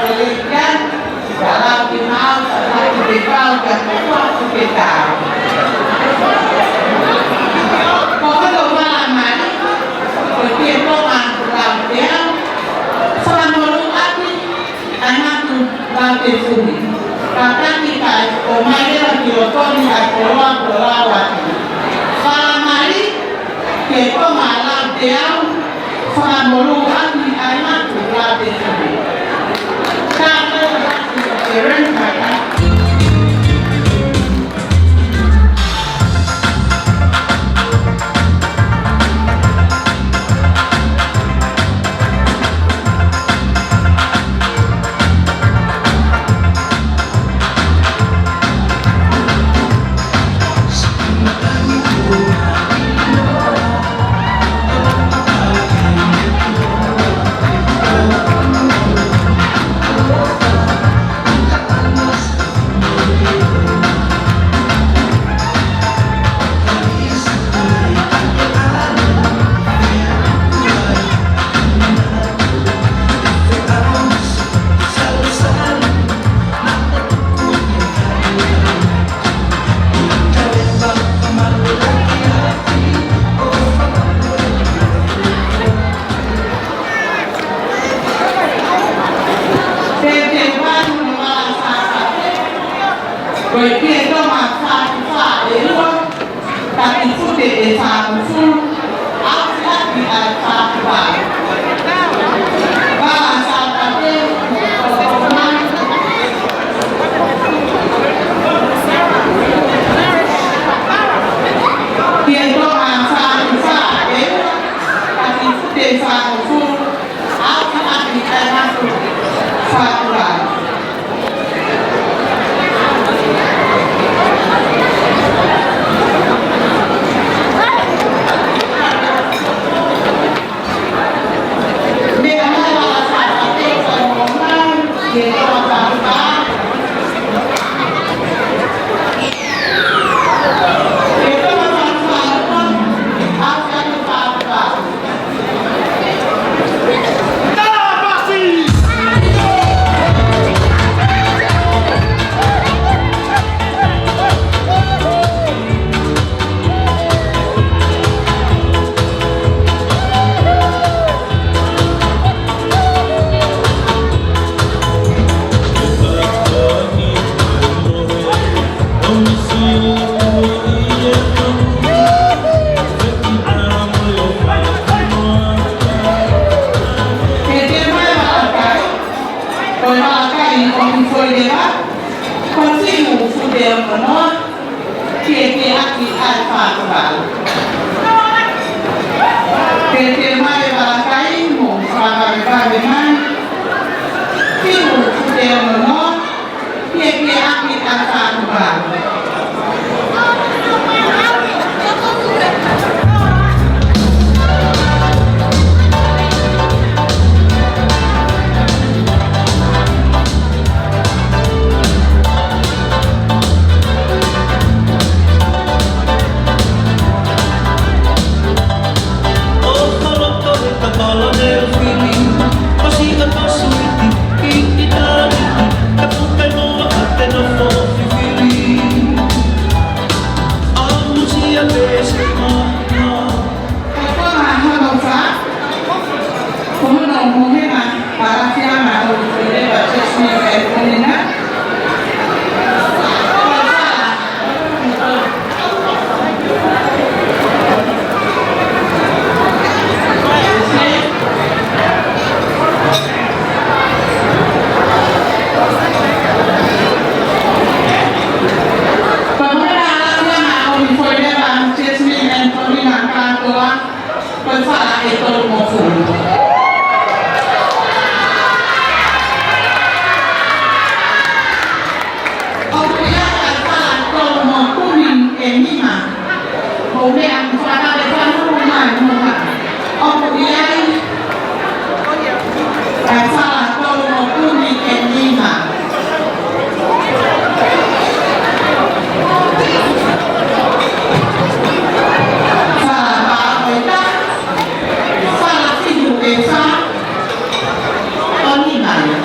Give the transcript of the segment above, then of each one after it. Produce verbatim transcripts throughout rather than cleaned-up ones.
Ko e lau ke maau, ka lau ke kau, ka ko e kau ke kau. Ko hono vala mali, ko e pie tonga lau teau, fakamonūʻaki ʻa e ngaahi lau tefuli. Kātaki kae ʻomai leva ki loto ni ʻa e koloa kuo lau atu. Vala mali, pie tonga lau teau, fakamonūʻaki ʻa e ngaahi lau tefuli. Ka ko e lau tefuli, Pete ua, vala Sāpate, ko e pie tonga fā fā ʻe ua, taki fute ʻe fāngofulu, ʻafiʻafi ʻa e fā fā. Vala Sāpate, pie tonga fā fā ʻe ua, taki fute ʻe fāngofulu, ʻafiʻafi ʻa e ngaahi fā fā. Pete ua, vala kai. Ko e vala kai ʻo Hifoi Leva, ko e fiu fute ʻe ono noa, pie pie ʻaki ʻa e fā fā. Pete ua, vala kai, mou fakavavevave mai, fiu fute ʻe ono noa, pie pie ʻaki ʻa e fā fā. Ko e konga hono fā, ko hono mohenga, Palasiana ʻo Hifoi Leva, Jasmine Antonina. Ko e mohenga Palasiana ʻo Hifoi Leva, Jasmine Antonina, kātoa, ko e fala ʻe tolungofulu. ʻOku ʻi ai ʻa e fala tolungofulu ʻe nima. Mou meʻa ʻo fakataha pē fānau mai, mou meʻa. ʻOku ʻi ai ʻa e fala tolungofulu ʻe nima. Fala paʻanga ʻe taha, fala fiu ʻe fā, ʻo nima ia.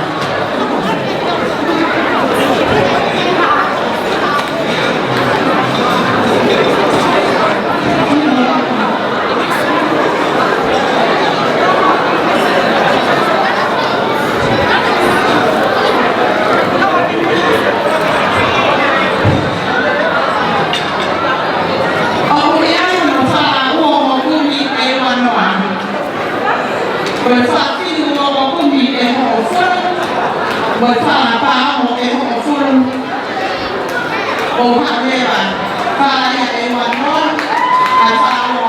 Ko e fala pā ongo ʻe hongofulu, ʻo haʻu leva, fala ia ʻe ua noa, ʻa e fala ongo.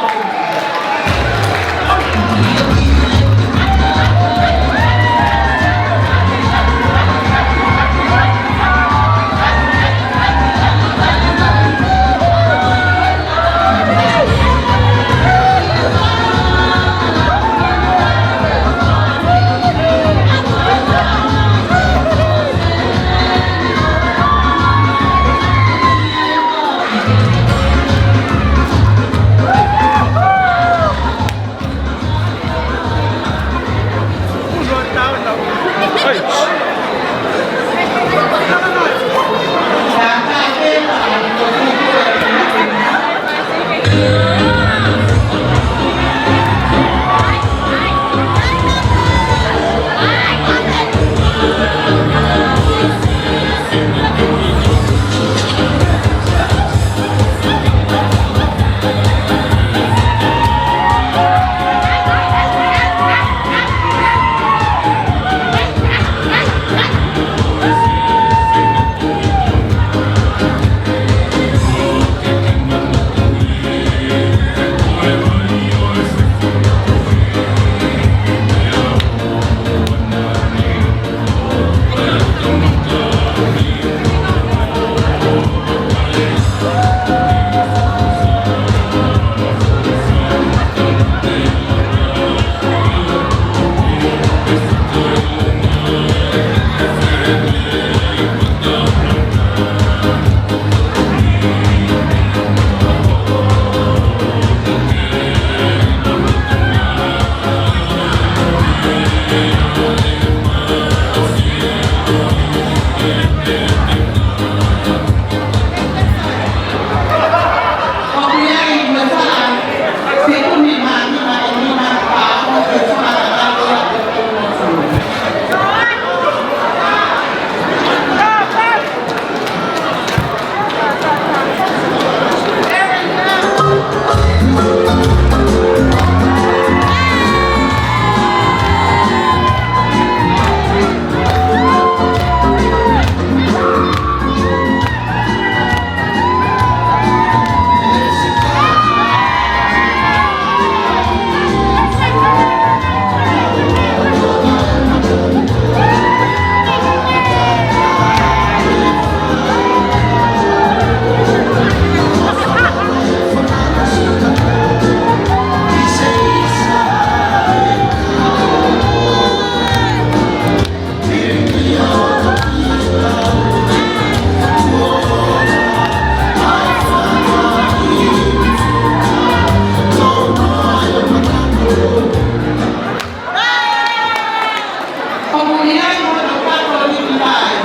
ʻOku ʻi ai hono kato liki lahi,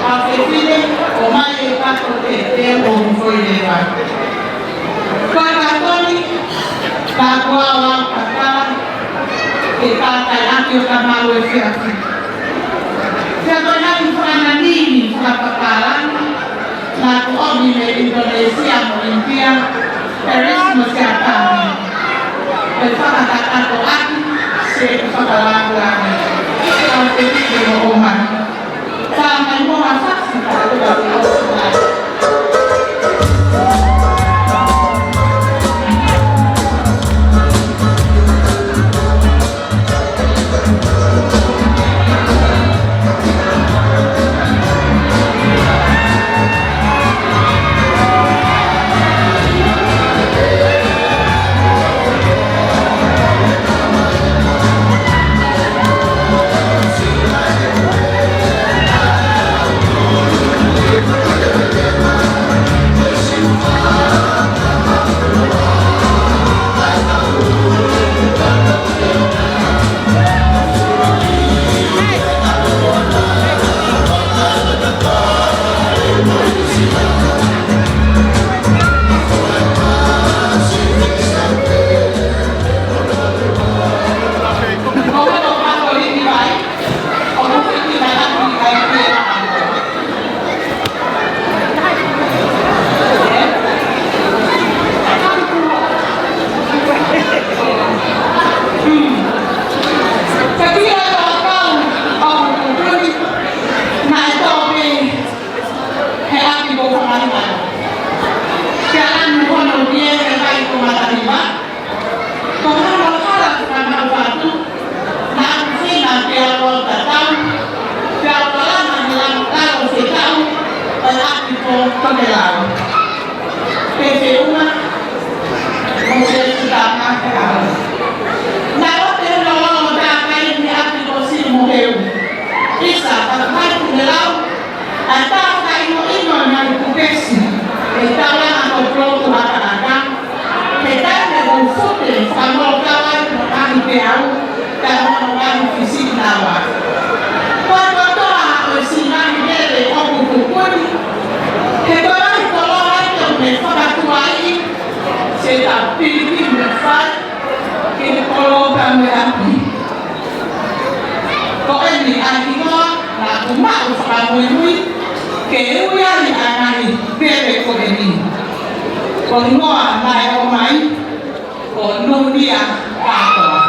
ʻa e fefine, ʻomai e kato tētē ʻo foʻi leva. Ko e kato ni, ka kuo ʻosi kakala, ke kākaaʻi ʻaki ʻo ka malu e fiafi. Pea ko e ngaahi fānau ni, fakapapālangi, naʻa ku ʻomi mei ʻInitonēsia mo ʻInitia, Peris mo Siapani. Pea fakakakato atu, se ku fakalāngilangi. Ka te kiki mo ʻomai. Ka mai mo ha fasi ka te kaki o mai. Ko e lau. Pe feʻunga, mo se tama ke au. Naʻe ʻosi e lolo takai ni ʻa e ʻapi ko Siʻi mo Heu. ʻIsa, ka kai ku ne lau. ʻA e tau ka ino ino na i ku pesi. ʻE tau langa ko Pulotu Hakaʻaka. He taimi ʻoku fute, fakamolokau ai ko Ani Peau, ka hono ngaahi fisi nawa. Ko e kotoa ʻo e siʻi ngaahi lele ʻoku tuku ni, he ko e ngaahi koloa ʻoku ne fakatuai, se ta piliki me fai, ke ne kolo ka me api. Ko eni ʻa e hingoa naʻa ku maʻu fakamuimui ke ui ai ʻa e ngaahi lele ko eni. Ko e hingoa naʻe ʻomai, ko Nunia Kātoa.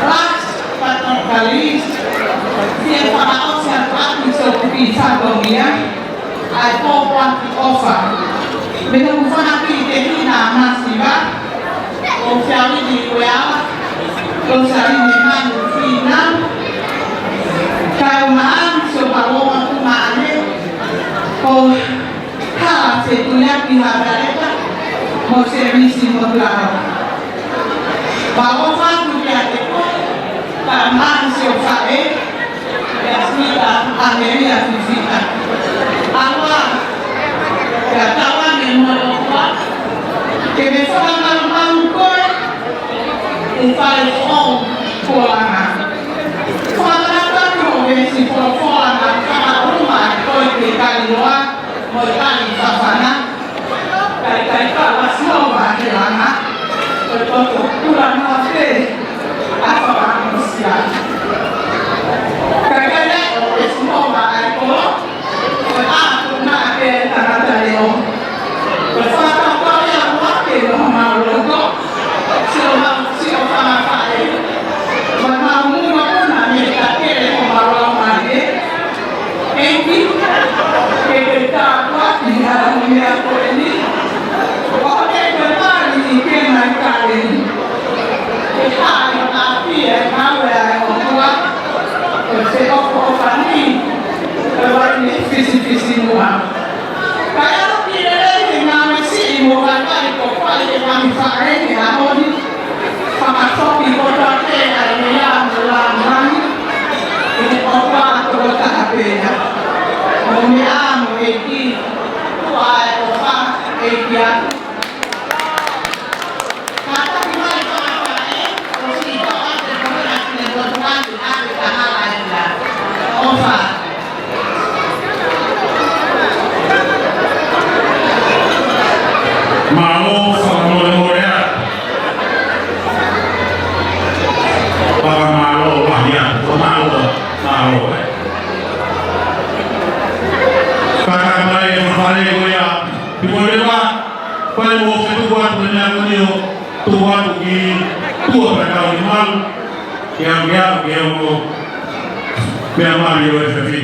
Last but not the least, fie fakaʻosi atu ʻaki siʻoku kiʻi fatongia, ʻa e pōpoaki ʻofa. Mei hoku fanga kiʻi tehina masiva, ko Fiaini Ueala, ko Fiaini Manu Fina, kae ʻumaʻā siʻo palōma kuo mane, ko Hala Fetuiaki Hakaleka, mo Semisi Motuʻala. Pea ʻofa atu kiate koe, kae ʻumaʻā siʻo faʻē, Yasmita Amelia Fifita. ʻAloa, ke tau ane mo e ʻOtua, ke ne fakamalumalu koe, ʻi he fale foʻou kuo langa. Fakamanatu atu hoʻo veesi folofola naʻa fakamalumalu koe ki he kaliloa, mo e kali fafana. Kae ʻikai ke ʻasi ʻo vā ke langa, ko e toto kula noa pē ʻa e fakaʻamusia. Kae ʻikai ke ʻo e Sihova ʻa e kolo, ko e ʻaho naʻa ke tangata leʻo. Ko e fakatau ia ua ke no mau loto, siʻo mau, siʻo fanga faʻē. Ko e mau muna muna me ta kele ko mau lau mai e. ʻEiki, ke ke tāpuaki ʻa e meʻa ko eni. ʻO ke ke mali ke mai kale ni. Ke haʻi ʻa pia e ngāue ʻa e ʻOtua. Ko e feʻofoʻofani, ko e uaine fisifisimuʻa. Kae ʻalu ki lelei he ngāue siʻi mo vakai ko fai e ngaahi faʻē he ʻaho ni. Fakafoki kotoa pē ʻa e meʻa mo e lāngilangi ki he ʻOtua tokotaha pē ia. Mo e meʻa mo e ʻEiki, ʻoku ʻa e ʻofa ʻEiki atu. Kātaki mai fakafaʻē, ʻo siʻi toʻa te koe ʻa kine lotu atu ʻa e kahala e ia. ʻOfa. Mālō, fakamolemole ā. Fakamālō, mahia, fakamālō, mālō, ē. Antonio, tuʻu atu ki tuʻa pea tau ki malu, ke au, ke au, ke au mo meʻa mali ʻo e F F P.